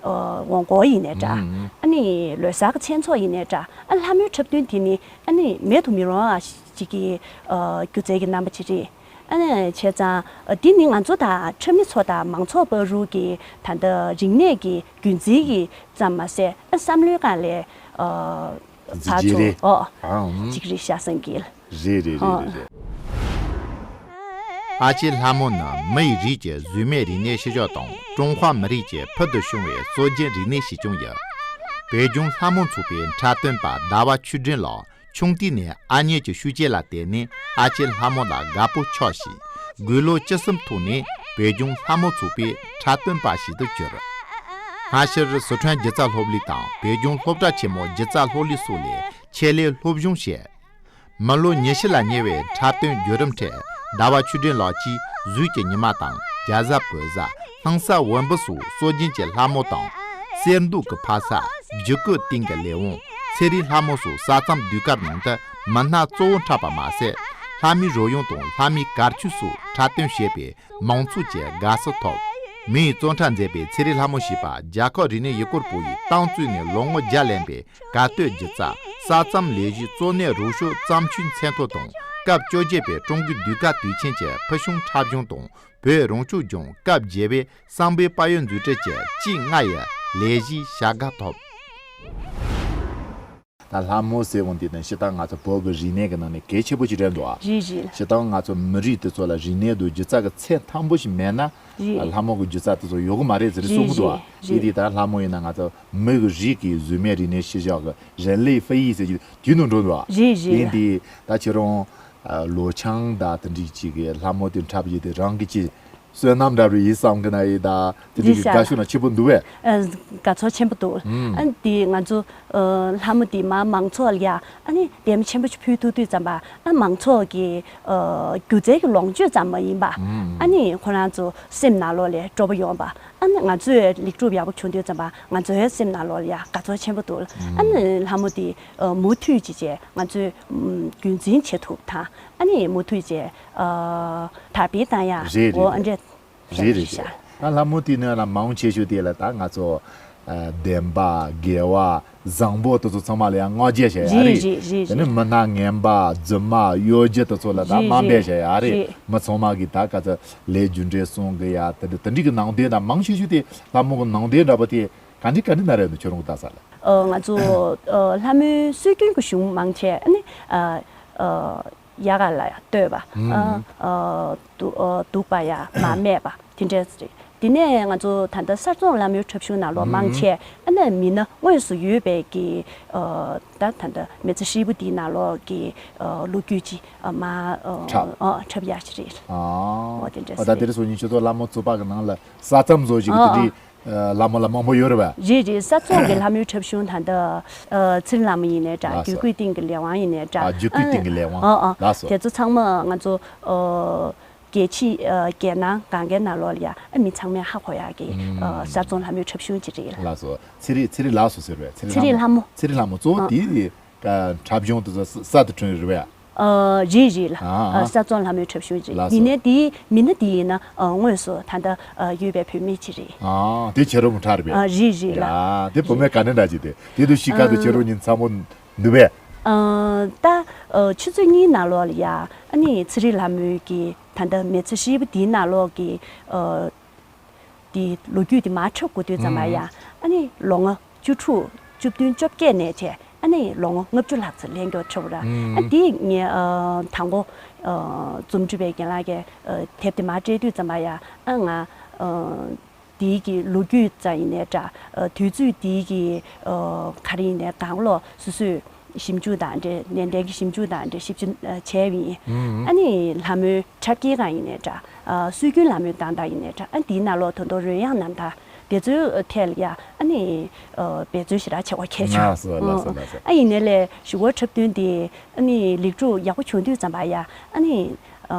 ཨ་འོང་སྐོར་ཡིན་ནའི་འདྲ། ཨ་ནི་ལོ་གསར་གྱི་མཚན་ཚོགས་ཡིན་ནའི་འདྲ། ཨ་ལྷ་མོའི་འཁྲབ་སྟོན་དེ་ནི་ཨ་ནི་མེད་དུ་མི་རུང་བ་ཅིག་གི་ཨ་སྒྱུ་རྩལ་གྱི་རྣམ་པ་ཅིག་རེད། ཨ་ནི་བྱས་ཙང་ཨ་འདི་ནི་ང་ཚོ་དང་འཁྲབ་མི་ཚོ་དང་མང་ཚོགས་བར་དུ་གི་ད་ལྟ་རིག་གནས་ཀྱི་རྒྱུན་འཛིན་གྱི་ཙམ་མ་ཟད་ཨ་བསམ་བློའི་སྒང་ལས་ཨ་ཕར་ཚུར་ཨོ་ཨ་ཨུམ་ཅིག་རེད་ཤག་བསམ་གི། རེད་རེད་རེད་རེད་རེད། ཨ་ཅེ་ལྷ་མོ་ནི་མི་ཡི་རིགས་ཀྱི་གཟུགས་མེད་རིག་གནས་ཤུལ་བཞག་དང་ཀྲུང་ཧྭ་མི་རིགས་ཀྱི་ཕུལ་དུ་བྱུང་བའི་སྲོལ་རྒྱུན་རིག་གནས་ཤིག་ཀྱང་ཡིན། བོད་ལྗོངས་ལྷ་མོ་ཚོགས་པའི་འཁྲབ་སྟོན་པ་ཟླ་བ་ཆོས་སྒྲོན་ལགས། ཆུང་དུས་ནས་ཨ་མྱེས་ཀྱི་ཤུགས་རྐྱེན་ལ་བརྟེན་ནས་ཨ་ཅེ་ལྷ་མོ་ལ་དགའ་པོ་ཆགས་ཤིང་། དགུང་ལོ་བཅུ་གསུམ་ཐོག་ནས་བོད་ལྗོངས་ལྷ་མོ་ཚོགས་པའི་འཁྲབ་སྟོན་པ་ཞིག་ཏུ་གྱུར། སྔ་ཕྱིར་སི་ཁྲོན་སྒྱུ་རྩལ་སློབ་གླིང་དང་བོད་ལྗོངས་སློབ་གྲྭ་ཆེན་མོ་སྒྱུ་རྩལ་སློབ་གླིང་སོགས་ལས་ཆེད་ལས་སློབ་སྦྱོང་བྱས། མི་ལོ་ཉི་ཤུ་ལ་ཉེ་བའི་འཁྲབ་སྟོན་བརྒྱུད་རིམ་ཁྲོད་ཟླ་བ་ཆོས་སྒྲོན་ལགས་ཀྱིས་གཟུགས་ཀྱི་ཉི་མ་དང་རྒྱ་བཟའ་བོད་བཟའ་སྣང་ས་འོད་འབུམ་སོགས་སྲོལ་རྒྱུན་གྱི་ལྷ་མོ་དང་། གསེར་མདོག་གི་ཕ་ས་རྒྱུད་སྐུད་སྟེང་གི་ལས་དབང་ཚེ་རིང་ལྷ་མོ་སོགས་ས་མཚམས་ཟློས་གར་ནང་དུ་མི་སྣ་གཙོ་བོ་འཁྲབ་པ་མ་ཟད། ལྷ་མོའི་རོལ་དབྱངས་དང་ལྷ་མོའི་གར་ཆོས་སོགས་འཁྲབ་སྟོན་བྱས་པས་མང་ཚོགས་ཀྱི་དགའ་བསུ་ཐོབ། མིའི་བཙོན་ཁྲ་མཛད་པའི་ཚེ་རིང་ལྷ་མོ་ཞེས་པ་རྒྱ་ཁབ་རིག་གནས་ཡུལ་སྐོར་པུའུ་ཡིས་གཏམ་བཙུགས་ནས་ལོ་ངོ་བརྒྱ་ལོན་པའི་གར་སྟོད་སྒྱུ་རྩལ་ས་མཚམས་ལས་གཞིའི་གཙོ་གནད་རོགས་སྐྱོར་བརྩམས་ཆོས་མཚན་ཐོ་དང་སྐབས་བཅོ་བརྒྱད་པའི་ཀྲུང་གོའི་ཟློས་གར་དུས་ཆེན་གྱི་ཕུལ་བྱུང་འཁྲབ་གཞུང་དང་བོད་རང་སྐྱོང་ལྗོངས་སྐབས་བརྒྱད་པའི་གསང་བའི་དཔལ་ཡོན་རྫུ་འཕྲུལ་གྱི་དཀྱིལ་ལྔ་ཡི་ལས་གཞིའི་བྱ་དགའ་ཐོབ། ད་ལྷ་མོ་ཟེར་འོང་དུས་ནི་སྤྱིར་བཏང་ང་ཚོ་བོད་ཀྱི་རིག་གནས་ཀྱི་ནང་ནས་གལ་ཆེ་པོ་ཞིག་རེད་འདུག་ཨ། རེད་རེད། སྤྱིར་བཏང་ང་ཚོ་མི་རིགས་དེ་ཚོ་ལ་རིག་གནས་དང་སྒྱུ་རྩལ་གྱི་ཚད་མཐོན་པོ་ཞིག་མེད་ན། རེད། ལྷ་མོ་གི་སྒྱུ་རྩལ་དེ་ཚོ་ཡོད་གི་མ་རེད་ཟེར་ནས་རེད་གསུང་གི་འདུག་ཨ། རེད་རེད། དེ་དུས་ད་ལྷ་མོ་ཡིན་ན་ང་ཚོ་མི་གི་རིགས་ཀྱི་གཟུགས་མེད་རིག་གནས་ཤུལ་བཞག་གི་人类非遗ཟེར་གྱི་དུས་ནང་འགྲོ་འདུག་ཨ། རེད་རེད། ཡིན་དུས་ད་ཁྱེད་རང་ ཨ། ལོ་ཆུང་དང་དེ་འདྲའི་ཅིག་གི་ལྷ་མོ་དེ་འཁྲབ་ཡས་དེ་རང་གི་ཅིག་བསོད་ནམས་འདྲ་བོ་ཡིན་བསམ་གི་ན་ཡིན་ད། དེ་འདྲའི་གི་དགའ་ཤོས་ན་ཆེན་པོ་འདུག་བས། ཨ། དགའ་ཚོར་ཆེན་པོ་འདུག་ཨ་ནི་དེ་ང་ཚོ་ཨ་ལྷ་མོ་དེ་མ་མང་ཚོགས་ལ་ཡ་ཨ་ནི་ལྡེམ་ཆེན་པོ་ཞིག་ཕུལ་ཐུབ་དུས་ཙམ་པ་ཨ་མང་ཚོགས་ཀྱི་ཨ་སྒྱུ་རྩལ་གྱི་ལོངས་སྤྱོད་ཙམ་མ་ཡིན་པ། ཨ་ནི་ཁོ་རང་ཚོ་སེམས་ནང་ལོགས་ལ་སྤྲོ་པོ་ཡོང་བ། ཨ་ནི་ང་ཚོས་ལེགས་གྲུབ་ཡག་པོ་བྱུང་དུས་ཙམ་པ་ང་ཚོའི་སེམས་ནང་ལོགས་ལ་ཡ་དགའ་ཚོར་ཆེན་པོ་འདུག་ཨ་ནི་ལྷ་མོ་དེ་ཨ་མུ་མཐུད་ཅིག་བྱས་ང་ཚོས་ཨམ་རྒྱུན་འཛིན་བྱེད་ཐུབ་དང་ཨ་ནི་མུ་མཐུད་བྱས་ཨ་དར་སྤེལ་བཏང་ཡ། རེད་རེད་འོ་ཨ་རེད། འདྲས་རེད་རེད་རེད། ད་ལྷ་མོ་དེ་ནི་ལ་མང་ཆེ་ཤོས་དེ་ལ་ད་ང་ཚོ་ཨ་འདན་མ། དགེ་བ། བཟང་པོ་དེ་ཚོ་ཚང་མ་ལ་ཡང་བསྔགས་བརྗོད་བྱས་ཡ་རེད། རེད་རེད་རེད། དེ་ནི་རེད། མི་སྣ་ངན་པ། རྫུན་མ། གཡོ་སྒྱུ་དེ་ཚོ་ལ་ད་རེད་དམའ་འབེབས་རེད་བྱས་ཡ་རེད། རེད། མི་ཚང་མ་གིས་ད་ག་ཚོད་ལས་རྒྱུ་འབྲས་གསུང་གི་ཡ་དེ་འདྲ་དེ་འདྲའི་གི་ནང་དོན་དང་མང་ཆེ་ཤོས་དེ་ལྷ་མོ་གི་ནང་དོན་འདྲ་པོ་དེ་ག་འདྲ་ག་འདྲ་ན་རེད་འདུག་ཁྱོད་རང་གི་ལྟ་ས་ལ། ཨ་ང་ཚོ་ཨ་ལྷ་མོའི་སྲོལ་རྒྱུན་གྱི་གཞུང་མང་ཆེ་ཨ་ནི་ཨ་ཨ་ཡ་ག་ལ་ཡ་བསྟོད་པ། ཨ་ཨ་སྡུག་ཨ་སྡུག་པ་ཡ་མ་སྨད་པ་དེ་འདྲས་རེད། དེ་ནས་ང་ཚོ་ད་ལྟ་གསར་རྩོམ་ལྷ་མོའི་འཁྲབ་གཞུང་ནང་ལོགས་མང་ཆེ་ཨ་ནི་མི་སྣ་དངོས་སུ་ཡོད་པའི་གི་ཨ་ད་ད་ལྟ་མི་ཚེ་ཧྲིལ་པོ་འདིའི་ནང་ལོགས་ཀྱི་ཨ་ལོ་རྒྱུས་ཅིག་ཨ་མ་ཨ་འཁྲབ། ཨ་འཁྲབ་ཡ་ཞིག་རེད། ཨ་འོ་དེ་འདྲ་ཨ་ད་དེ་རེད། རེད་སོ་ཉིན་ཆུ་ཚོད་ལྷ་མོ་ཚོ་པ་གི་ནང་ལ་ས་མཚམས་བཟོ་ཞིག་ཨ་གི་དེ་འདྲའི་ཨ་ལྷ་མོ་ལ་མང་པོ་ཡོད་རེད་པ། རེད་རེད། ས་མཚམས་ཀྱི་ལྷ་མོའི་འཁྲབ་གཞུང་ད་ལྟ་ཨ་ཚེ་རིང་ལྷ་མོ་ཡིན་ནའི་འདྲ། ལགས་སོ། རྒྱུད་སྐུད་སྟེང་གི་ལས་དབང་ཡིན་ནའི་འདྲ། ཨ་རྒྱུད་སྐུད་སྟེང་གི་ལས་དབང་། ཨ་ཨ་ལགས་སོ། དེ་ཚོ་ཚང་མ་ང་ཚོ་ཨ་རྒྱལ་ཕྱི་ཨ་རྒྱལ་ནང་གང་གའི་ནང་ལོགས་ལ་ཡ་ཨ་མི་ཚང་མས་ཧ་གོ་ཡག་གི་ཨ་ས་མཚམས་ལྷ་མོའི་འཁྲབ་གཞུང་ཅིག་རེད། ལགས་སོ། ཚེ་རིང་ཚེ་རིང་ལགས་སོ་ཟེར་བས། ཚེ་རིང་ཚེ་རིང་ལྷ་མོ། ལྷ་མོ། ཚེ་རིང་ལྷ་མོ་གཙོ་བོ་ཨ་དེའི་ཨ་འཁྲབ་གཞུང་དེ་ཚོ་ས་ས་དེ་ཁྲོན་རེད་པས། ཨ་རེད་རེད་ལ། ཨ་ཨ་ས་མཚམས་ལྷ་མོའི་འཁྲབ་གཞུང་ཅིག་ལགས་སོ། ཡིན་ནའི་དེའི་མི་སྣ་དེ་ཡིན་ན་ཨ་དངོས་སུ་ད་ལྟ་ཨ་ཡོད་པའི་བུད་མེད་ཅིག་རེད། ཨ་དེ་ཁྱེད་རང་མོ་ཁྲ་རེད་པས། ཨ་རེད་རེད་ལ། ཡ་དེ་བུད་མེད་ག་འདྲ་འདྲ་ཅིག་དེ་དེ་དུས་ཤི་ཁ་དུ་ཨ་ཁྱེད་རང་ཉིན་ཚ་མོ་འདུག་པས། ཨ་ད་ཨ་ཆུ་ཚོད་གཉིས་ནང་ལོགས་ལ་ཡ་ཨ་ནི་ཚེ་རིང་ལྷ་མོའི་གི་ད་ལྟ་མི་ཚེ་ཧྲིལ་པོ་དེའི་ནང་ལོགས་ཀྱི་ཨ་དེ་ལོ་རྒྱུས་དེ་མར་འཁྲབ་དགོས་དུས་ཙམ་པ་ཡ། ཨ་ནི་ལོ་ངོ་བཅུ་དྲུག་བཅུ་བདུན་བཅོ་བརྒྱད་ནས་བྱས་ཨ་ནི་ལོ་ངོ་ལྔ་བཅུ་ལྷག་ཙམ་ལྷན་འགྱུར་འཁྲབ་ར། ཨ་དེ་ངས་ཨ་དང་པོ་ཨ་རྩོམ་སྒྲིག་པའི་རྒན་ལགས་ཀྱིས་ཨ་དེབ་དེ་མར་སྤྲད་དུས་ཙམ་པ་ཡ་ཨ་ང་ཨ་དེའི་གི་ལོ་རྒྱུས་ཙམ་ཡིན་ནའི་འདྲ། ཨ་དུས་ཚོད་དེའི་གི་ཨ་ག་རེ་ཡིན་ནའི་གང་ལོག་སོ་སོས་ཞིབ་འཇུག་དང་འབྲེལ། ནན་ཏན་གྱི་ཞིབ་འཇུག་དང་འབྲེལ་ཞིབ་འཇུག་ཨ་བྱས་པ་ཡིན། ཨ་ནི་ལྷ་མོའི་འཁྲབ་དཀྱིལ་སྒང་ཡིན་ནའི་འདྲ། ཨ་སྲོལ་རྒྱུན་ལྷ་མོའི་གདངས་དག་ཡིན་ནའི་འདྲ། ཨ་འདིའི་ནང་ལོགས་ད་དུང་རོལ་དབྱངས་རྣམ་ཐར་དེ་ཚོའི་ཐད་ལ་ཡ་ཨ་ནི་ཨ་འབད་བརྩོན་ཞེ་དྲག་བྱེད་དགོས་ཁེལ་བྱུང་། ལགས་སོ་ལགས་སོ་ལགས་སོ། ཨ་ཡིན་ནའི་ལས་གཞུག་གུ་འཁྲབ་སྟོན་དེ་ཨ་ནི་ལེགས་གྲུབ་ཡག་པོ་བྱུང་དུས་ཙམ་པ་ཡ་ཨ་ནི་ཨ་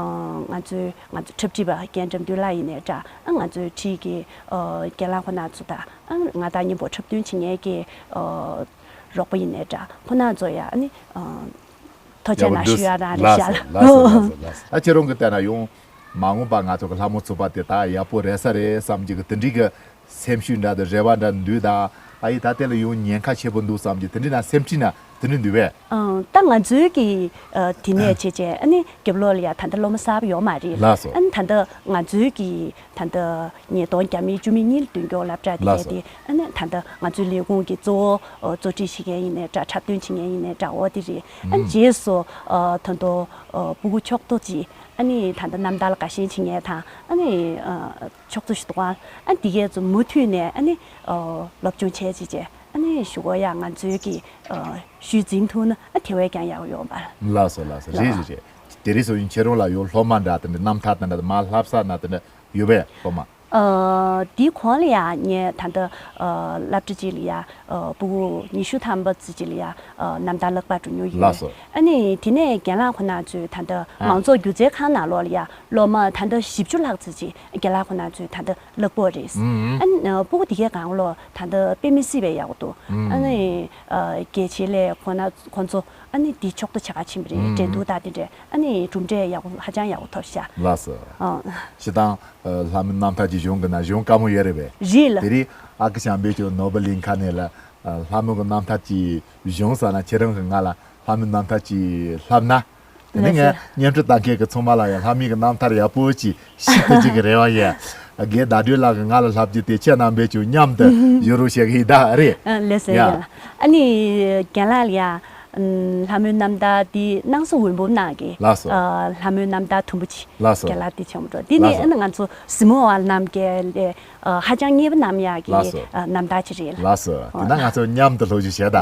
ང་ཚོའི་ང་ཚོ་འཁྲབ་ཁྲིད་པ་རྒན་དགྲ་འདུལ་ལགས་ཡིན་ནའི་འདྲ། ཨ་ང་ཚོའི་འཁྲིས་ཀྱི་ཨ་རྒན་ལགས་ཁོ་ན་ཚོ་དང་ཨ་ང་དང་མཉམ་པོ་འཁྲབ་སྟོན་བྱེད་མཁན་གྱི་ཨ་རོགས་པ་ཡིན་ནའི་འདྲ། ཁོ་ན་ཚོ་ཡ་ཨ་ནི་ཨ་ཐུགས་རྗེ་གནང་ཞུ་ཡ་དང་རེ་ཞུ་ཡ་ལ། ལགས་སོ་ལགས་སོ་ལགས་སོ། ཨ་ཁྱེད་རང་གི་ལྟ་ན་ཡང་མ་འོངས་པ་ང་ཚོ་གི་ལྷ་མོ་ཚོ་པ་དེ་ད་ཡག་པོ་རེད་ས་རེད་བསམ་གྱི་གི་དེ་འདྲའི་གི་སེམས་ཤུགས་འདྲ་དང་རེ་བ་འདྲ་འདུག་ད། ཨ་ཡི་ད་དེ་ལ་ཡང་ཉེན་ཁ་ཆེ་པོ་འདུག་བསམ་གྱི་དེ་འདྲའི་ན་སེམས་ཁྲིད་ན་དེ་འདྲ་འདུག་བས། ཨང་། ད་ང་ཚོའི་གི་ཨ་དེ་ནས་བྱས་བྱས་ཨ་ནི་རྒྱབ་ལོགས་ལ་ཡ་ད་ལྟ་སློབ་མ་གསར་པ་ཡོད་མ་རེད། ལགས་སོ། ཨ་ནི་ད་ལྟ་ང་ཚོའི་གི་ད་ལྟ་ཉིས་སྟོང་བརྒྱ་མེད་བཅུ་མེད་གཉིས་ལ་མདུན་སྐྱོད་སློབ་གྲྭ་དེ་ལགས་སོ། གས་དེ་ཨ་ནི་ད་ལྟ་ང་ཚོའི་ལས་ཁུངས་ཀྱི་གཙོ་བོ་ཨ་གཙོ་ཁྲིད་བྱེད་མཁན་ཡིན་ནའི་འདྲ། འཁྲབ་སྟོན་བྱེད་མཁན་ཡིན་ནའི་འདྲ། འོ་དེ་རེད། ཨ་ནི་ཨུམ། རྗེས་སུ་ཨ་ད་དུང་ཨ་སྤུ་གུ་ཕྱོགས་གཏོགས་ཅིག་ཨ་ནི་ད་ལྟ་རྣམ་ཐར་ལ་དགའ་ཞེན་བྱེད་མཁན་དང་ཨ་ནི་ཨ་ཕྱོགས་གཏོགས་ཤིག་འདུག་ཨ། ཨ་ནི་འདི་གས་ཚོ་མུ་མཐུད་ནས་ཨ་ནི་ཨ་སློབ་སྦྱོང་བྱས་བྱས་བྱས་ཨ་ནི་གཞུག་གུ་ཡ་ང་ཚོའི་གི་ཨ་ཤུལ་འཛིན་ཐུབ་ན་ཨ་དེ་བས་ཀྱང་ཡག་ཡོང་པ། ལགས་སོ་ལགས་སོ། རེད་རེད་རེད། དེ་རིང་སོ་ཡིན་ཁྱེད་རང་ལ་ཡོད་སློབ་མ་འདྲ་དེ་འདྲ་རྣམ་ཐར་དེ་འདྲ་མ་ལྷབ་ས་ན་དེ་འདྲ་ཡོད་པས་སློབ་མ། ཨ་དེའི་གོང་ལ་ཡ་ངས་ད་ལྟ་ཨ་སློབ་གྲྭ་གཅིག་ལ་ཡ་ཨ་སྤུ་གུ་ཉི་ཤུ་ཐམ་པ་ཙམ་ཅིག་ལ་ཡ་ཨ་རྣམ་ཐར་བསླབ་པ་འགྲོ་མྱོང་ཡོད། ལགས་སོ། ཨ་ནི་དེ་ནས་རྒན་ལགས་ཁོ་ན་ཚོས་ད་ལྟ་ཨ་མང་ཚོགས་སྒྱུ་རྩལ་ཁང་ནང་ལོགས་ལ་ཡ་སློབ་མ་ད་ལྟ་བཞི་བཅུ་ལྷག་ཙམ་ཅིག་རྒན་ལགས་ཁོ་ན་ཚོས་ད་ལྟ་བསླབ་ཀྱི་ཡོད་རེད། ཨུམ། ཨ་ནི་ཨ་སྤུ་གུ་དེ་གའི་སྒང་ལོགས་ད་ལྟ་དཔེ་མི་སྲིད་པའི་ཡག་པོ་འདུག་ཨ་ནི་ཨ་རྒྱལ་ཆེ་ལས་ཁོ་ན་ཁོ་ཚོ་ཨ་ནི་འདི་ཕྱོགས་གཏོགས་བྱེད་ག་ཕྱིན་པ་རེད། འགྲན་བསྡུར་དང་དེ་འདྲས་ཨ་ནི་གྲུབ་འབྲས་ཡག་པོ་ཧ་ཅང་ཡག་པོ་ཐོབ་ཤག་ལགས་སོ། ཨ། སྤྱིར་བཏང་ལྷ་མོའི་རྣམ་ཐར་གྱི་གཞུང་གི་ནང་གཞུང་དཀའ་མོ་ཡོད་རེད་པས། རེད་ལ། དེ་རིང་ཨ་ཁུ་བྱམས་པས་ཀྱང་ནོར་བུ་གླིང་ཁ་ནས་ལ་ལྷ་མོ་གི་རྣམ་ཐར་གྱི་གཞུང་ཟེར་ན་ཁྱེད་རང་གིས་ང་ལ་ལྷ་མོའི་རྣམ་ཐར་གྱི་ལྷབ་ན། དེ་ནས་ངས་ལགས་སོ། བརྙན་འཕྲིན་ལྟ་མཁན་གྱི་ཚང་མ་ལ་ཡང་ལྷ་མོའི་གི་རྣམ་ཐར་ཡག་པོ་ཅིག་ཤེས་ཐུབ་ཅིག་གི་རེ་བ་ཡོད། རྒན་ཟླ་སྒྲོན་ལགས་ཀྱིས་ང་ལ་ལྷབ་རྒྱུ་དེ་ཁྱེད་རྣམ་པས་ཀྱང་མཉམ་དུ་ཨུ་ཧུ། ཡོད་རོགས་བྱེད་གི་ཡིན་ད་རེད། ཨ་ལགས་སོ། ཡ། ཡ་ལགས། ཨ་ནི་རྒན་ལགས་ལ་ཡ་ཨམ་ལྷ་མོའི་རྣམ་ཐར་འདི་སྣང་ས་འོད་འབུམ་ནང་གི་ལགས་སོ། ཨ་ལྷ་མོའི་རྣམ་ཐར་དུམ་བུ་ཅིག་ལགས་སོ། རྒན་ལགས་འདི་བྱུང་འགྲོ། འདི་ནི་ལགས་སོ། ཨ་ནི་ང་ཚོ་གཟིགས་མོ་བ་རྣམས་ཀྱི་ལས་ཨ་ཧ་ཅང་མཉེས་པོ་རྣམ་ཡག་གི་ལགས་སོ། ཨ་རྣམ་ཐར་ཅིག་རེད་ལ། ལགས་སོ། དེ་ན་ང་ཚོ་མཉམ་དུ་ལྷོ་ཞུགས་བྱེད་ད།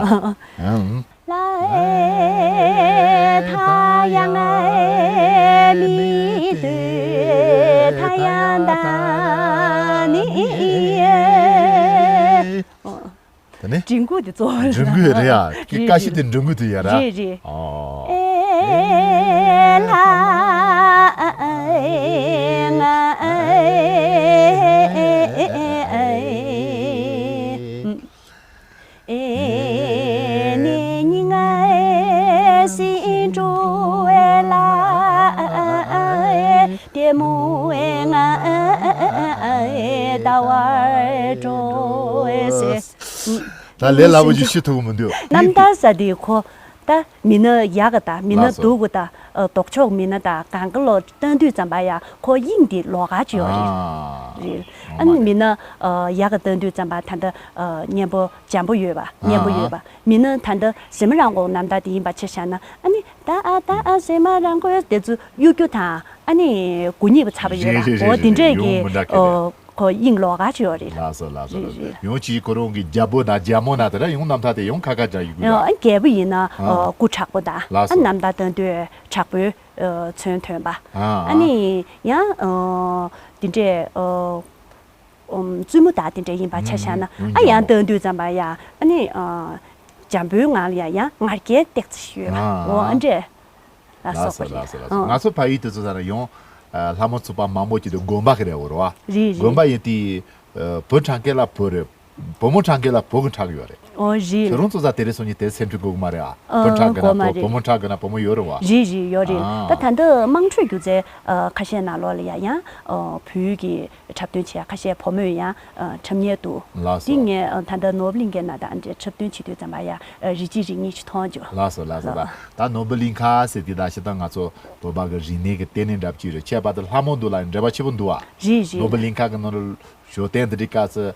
ཨང་། ལ་ཨེ་ཐ་ཡང་ཨེ་མི་ཏུ་ཐ་ཡང་ད་ནི་ཨེ། ད་ནི་འབྲིང་པོ་དེ་གཙོ་བོ་རེད། འབྲིང་པོ་རེད་ཡ། ཀི་རེད་ཀ་ཤི་རེད། དེ་འབྲིང་པོ་དེ་ཡ་ར། རེད་རེད། ཨོ། ཨེ་ལ་ཨེ་ང་ཨེ་ཨེ་ཨེ་ཨེ། ཨེ་ནི་ང་ཨེ་སི་འགྲོ་ཨེ་ལ་ཨེ་ལྟད་མོ་ཨེ་ང་ཨེ་ལྟ་བར་འགྲོ་ཨེ་ཟེར། ད་ལས་སླ་པོ་ཅིག་ཤི་ཐུབ་ཀྱི་མི་འདུག་རྣམ་ཐར་ཟེར་དེ་ཁོ་ད་མི་ན་ཡག་ག་ད་མི་ན་ལགས་སོ། སྡུག་ག་ད་ལྡོག་ཕྱོགས་མི་ན་ད་གང་ག་ལོ་སྟོན་དུས་ཙམ་པ་ཡ་ཁོ་དབྱིངས་དེ་ལོགས་ཀ་ཅིག་ཡོད་རེད། ཨ། རེད། ཨ་ནི་མི་ན་ཡག་ག་སྟོན་དུས་ཙམ་པ་ད་ལྟ་གཉེན་པོ་འཇམ་པོ་ཡོད་པ་གཉེན་པོ་ཡོད་པ་མི་ན་ད་ལྟ་ཟེ་མ་རང་གོ་རྣམ་ཐར་དེ་ཡིན་པ་ཆ་བཞག་ན་ཨ་ནི་ད་ཨ་ད་ཨ་ཟེ་མ་རང་གོ་དེ་ཚོ་གཡུག་རྒྱུ་དང་ཨ་ནི་གུ་ཉིད་པ་ཚ་པོ་ཡོད་རེད་རེད་རེད་པ་འོ་དེ་རེད་འདྲས་ཡོང་ཀྱི་མི་འདྲ་ཁེ་རེད། ཨོ། ཁོ་དབྱིངས་ལོགས་ཀ་ཅིག་ཡོད་རེད། ལགས་སོ་ལགས་སོ། རེད་རེད། ཡང་ཅིག་ཁོ་རང་གི་རྒྱལ་པོ་དང་རྒྱལ་མོ་ན་དེ་འདྲ་ཡང་རྣམ་ཐར་དེ་ཡང་ཁ་ཁ་འདྲ་ཡོད་ཀྱི་ཡ། ཨ་རྒྱལ་པོ་ཡིན་ན་ཨ། ཨ་སྐུ་དྲག་པོ་དང་ལགས་ཨ་སོ། རྣམ་ཐར་སྟོན་དུས་དྲག་པོའི་ཨ་མཚོན་ཐོན་པ། ཨ་ཨ་ནི་ཡང་ཨ་དེ་འདྲས་ཨ་ཨམ་བཙུན་མོ་དང་དེ་འདྲས་ཡིན་པ་ཆ་བཞག་ན་ཨ་ཡང་སྟོན་དུས་ཙམ་པ་ཡ་ཨ་ནི་ཨ་འཇམ་པོའི་ངང་ལ་ཡ་ཡང་ངར་སྐད་ཏོག་ཙམ་ཞིག་ཡོད་པ་ཨ་འོ་ཨ་འདྲས། ལ་ལགས་སོ་སོགས་པ་ལགས་སོ་རེད། ལགས་སོ། ཨང་། ང་ཚོ་ཕ་ཡུལ་དེ་ཚོ་ས་ན་ཡང་ལྷ་མོ་ཚོ་པ་མང་པོ་ཅིག་ཏུ་དགོན་པ་གི་རེད་འོ་རེད་བ། རེད་རེད། དགོན་པ་ཡིན་དེ་བུ་ཕྲག་སྐད་ལ་བུ་རེད། བུ་མོ་ཕྲག་སྐད་ལ་བུ་གི་ཕྲག་ཡོད་རེད། ཨོ་རེད། ཁྱོད་རང་ཚོ་ས་དེ་རེད་སོང་ཉིན་དེ་སེམས་ཁྲལ་དགོས་གི་མ་རེད་ཨ། བུ་ཕྲག་གི་ན་བུ་བུ་མོ་ཕྲག་གི་ན་བུ་མོ་ཡོད་རེད་བ། རེད་རེད་ཡོད་རེད། ཨ། ད་ད་འདི་དམངས་ཁྲོད་སྒྱུ་རྩལ་ཁ་ཤས་ནང་ལོགས་ལ་ཡ་ཡང་བོད་ཀྱི་འཁྲབ་སྟོན་བྱེད་ཡ་ཁ་ཤས་བུ་མོས་ཡང་འཁྲབ་མཁན་འདུག་ལགས་སོ། འདི་ངས་ད་ལྟ་ནོར་བུ་གླིང་གའི་ནང་དང་འདྲ་འཁྲབ་སྟོན་བྱེད་དུས་ཙམ་པ་ཡ་རིགས་གཅིག་རིགས་གཉིས་ཅིག་མཐོང་བྱུང་། ལགས་སོ་ལགས་སོ། ལགས། ད་ནོར་བུ་གླིང་ཁ་ཟེར་དེ་ད་ཤི་ད་ང་ཚོ་བོད་པ་གི་རིག་གནས་ཀྱི་ལྟེ་གནས་འདྲ་པོ་ཅིག་རེད། ཁྱད་པར་དུ་ལྷ་མོ་འདུག་ལ་འབྲེལ་བ་ཆེ་པོ་འདུག་ཨ། རེད་རེད། ནོར་བུ་གླིང་ཁ་གི་ནང་ལ་ཞོ་སྟོན་དེ་འདྲའི་སྐབས་སུ་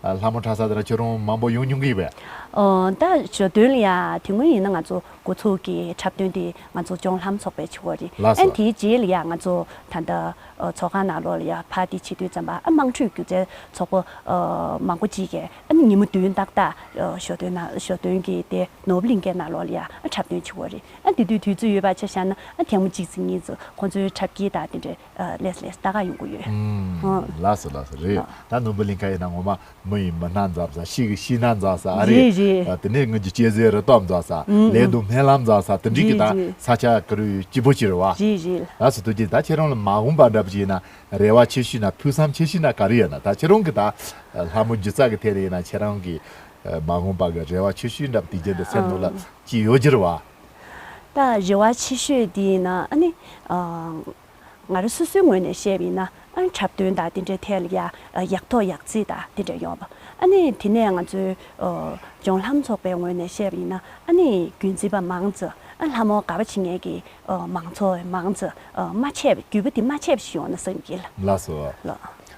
ལྷ་མོ་འཁྲབ་ས་དེ་ལ་ཁྱོད་རང་མང་པོ་ཡོང་མྱོང་གི་ཡོད་པས། ཨོ་ད་ཞོ་སྟོན་ལ་ཡ་དེ་སྔོན་ཡིན་ན་ང་ཚོ་འགོ་ཚུགས་ཀྱི་འཁྲབ་སྟོན་དེ་ང་ཚོ་ལྗོངས་ལྷ་མོ་ཚོགས་པའི་ཆུ་བོ་རེད། ལགས་སོ། ཨན་དེའི་རྗེས་ལ་ཡ་ང་ཚོ་ད་ལྟ་ཚོགས་ཁང་ནང་ལོགས་ལ་ཡ་ཕར་དེ་བྱེད་དུས་ཙམ་པ་ཨ་དམངས་ཁྲོད་སྒྱུ་རྩལ་ཚོགས་པ་མང་པོ་ཅིག་གིས་ཨ་ནི་ཉིན་མོ་བདུན་ཏག་ཏག་ཞོ་སྟོན་ན་ཞོ་སྟོན་གྱི་དེ་ནོར་བུ་གླིང་གའི་ནང་ལོགས་ལ་ཡ་ཨ་འཁྲབ་སྟོན་བྱེད་ཀྱི་ཡོད་རེད། ཨ་དེ་དུས་དུས་ཚོད་ཡོད་པ་ཆ་བཞག་ན་ཨ་ཐེངས་མ་གཅིག་ཙམ་གཉིས་ཙམ་ཁོང་ཚོའི་འཁྲབ་དཀྱིལ་དང་དེ་འདྲའི་ཨ་ལས་ལས་ལྟ་ག་ཡོང་གི་ཡོད། ཨུམ། ལགས་སོ་ལགས་སོ་རེད། ལགས། ད་ནོར་བུ་གླིང་ཁ་ཡིན་ན་ངོ་མ་མི་ཡི་མི་སྣ་འཛོམས་ས་ཤི་གི་ཤི་སྣ་འཛོམས་ས་ཨ་རེད། རེད་རེད། ཨ་དེ་ནས་ངོས་ཀྱི་སྐྱེས་སའི་རི་ཏོག་འཛོམས་ས་ཨུམ་ལས་དང་སྨོན་ལམ་འཛོམས་ས་དེ་འདྲའི་གི་རེད་ད་རེད། ས་ཆ་ག་རུ་སྐྱིད་པོ་ཅིག་རེད་བ། རེད་རེད། ལགས་སོ་ཐུགས་རྗེ། ད་ཁྱེད་རང་ལ་མ་འོངས་པ་འདྲ་པོ་ཅིག་ཡིན་ན་རེ་བ་ཆེ་ཤོས་ན་ཕུགས་བསམ་ཆེ་ཤོས་ན་ག་རེ་ཡོད་ན། ད་ཁྱེད་རང་གི་ད་ལྷ་མོ་སྒྱུ་རྩལ་གི་ཐད་ནས་ཡིན་ན་ཁྱེད་རང་གི་མ་འོངས་པ་གི་རེ་བ་ཆེ་ཤོས་འདྲ་པོ་དེ་རྒྱུན་དུ་སེམས་ནང་ལ་ཅིག་ཡོད་ཀྱི་རེད་བ། ད་རེ་བ་ཆེ་ཤོས་དེ་ཡིན་ན་ཨ་ནི་ཨ། ང་རང་སོ་སོའི་ངོས་ནས་བཤད་པ་ཡིན་ན་ཨ་འཁྲབ་སྟོན་དང་དེ་འདྲའི་ཐད་ལ་ཡ་ཡག་ཐོག་ཡག་བརྩེགས་དང་དེ་འདྲ་ཡོང་བ། ཨ་ནི་དེ་ནས་ང་ཚོའི་ལྗོངས་ལྷ་མོ་ཚོགས་པའི་ངོས་ནས་བཤད་པ་ཡིན་ན་ཨ་ནི་རྒྱུན་འཛིན་པ་མང་ཙམ་ཨ་ལྷ་མོ་དགའ་པོ་བྱེད་མཁན་གྱི་མང་ཚོགས་མང་ཙམ་མ་ཆད་པ་རྒྱུད་པ་དེ་མ་ཆད་པ་ཞིག་ཡོང་ན་བསམ་གྱི་ལ། ལགས་སོ། ལགས།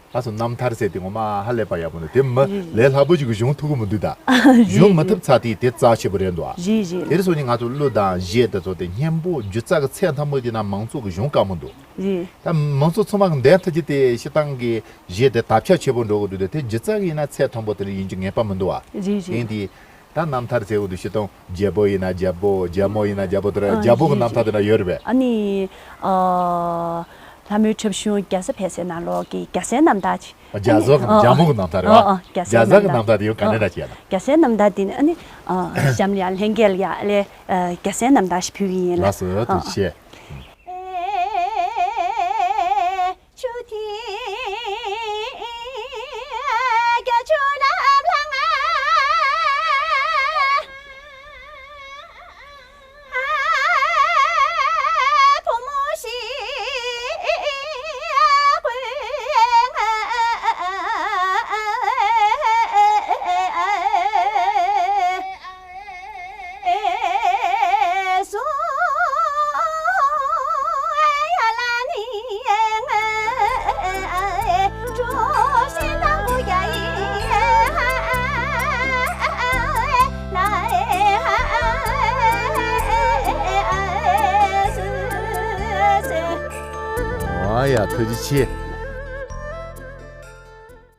ལགས་སོ། རྣམ་ཐར་ཟེར་དེ་ངོ་མ་ཧ་ལས་པ་ཡག་པོ་འདུག་དེ་མི་ལས་སླ་པོ་ཞིག་གི་གཞུང་ཐུག་གི་མི་འདུག་ད། གཞུང་མི་ཐུབ་ཚ་དེ་དེ་རྩ་ཆེ་པོ་རེད་འདུག་ཨ། རེད་རེད། དེར་སོང་ནས་ང་ཚོ་གླུ་དང་གཞས་དེ་ཚོ་དེ་སྙན་པོ་སྒྱུ་རྩལ་གྱི་ཚད་མཐོན་པོ་དེ་ན་མང་ཚོགས་ཀྱི་གཞུང་དཀའ་མོ་འདུག་རེད། ད་མང་ཚོགས་ཚང་མ་གི་འདོན་ཐུབ་རྒྱུ་དེ་སྤྱིར་བཏང་གི་གཞས་དེ་དར་ཁྱབ་ཆེ་པོ་འགྲོ་གི་འདུག་དེ་དེ་སྒྱུ་རྩལ་གི་ཡིན་ན་ཚད་མཐོན་པོ་དེ་འདྲ་ཡིན་རྒྱུ་ངེས་པ་མི་འདུག་ཨ། རེད་རེད། དེ་ཡིན་དེ་ད་རྣམ་ཐར་ཟེར་བ་དེ་སྤྱིར་བཏང་རྒྱལ་པོ་ཡིན་ན་རྒྱལ་པོ་རྒྱལ་མོ་ཡིན་ན་རྒྱལ་པོ་དེ་འདྲ་ཨ་རྒྱལ་པོ་གི་རེད་རྣམ་ཐར་རེད། དེ་འདྲ་ཡོད་རེད་པས། ཨ་ནི་ཨ་ལྷ་མོའི་འཁྲབ་གཞུང་རྒྱ་བཟའ་ཕལ་སེལ་ནང་ལོགས་ཀྱི་རྒྱ་བཟའི་རྣམ་ཐར་ཅིག་རྒྱ་བཟའ་གི་ཨ་རྒྱ་མོ་གི་རྣམ་ཐར་རེད་བ། ཨ་ཨ་རྒྱ་བཟའི་རྒྱ་བཟའ་གི་རྣམ་ཐར་དེ་ཡང་ག་འདྲ་འདྲ་ཅིག་ཡ་ན། རྒྱ་བཟའི་རྣམ་ཐར་དེ་ནི་ཨ་ནི་ཨ་གཤམ་ལ་ཡང་ལྷན་རྒྱས་ལ་ཡང་ཨ་ལས་ཨ་རྒྱ་བཟའི་རྣམ་ཐར་ཞིག་ཕུལ་གི་ཡིན་ལ། ལགས་སོ་ཐུགས་རྗེ་ཆེ། ཨ་ཡ་ཐུགས་རྗེ་ཆེ།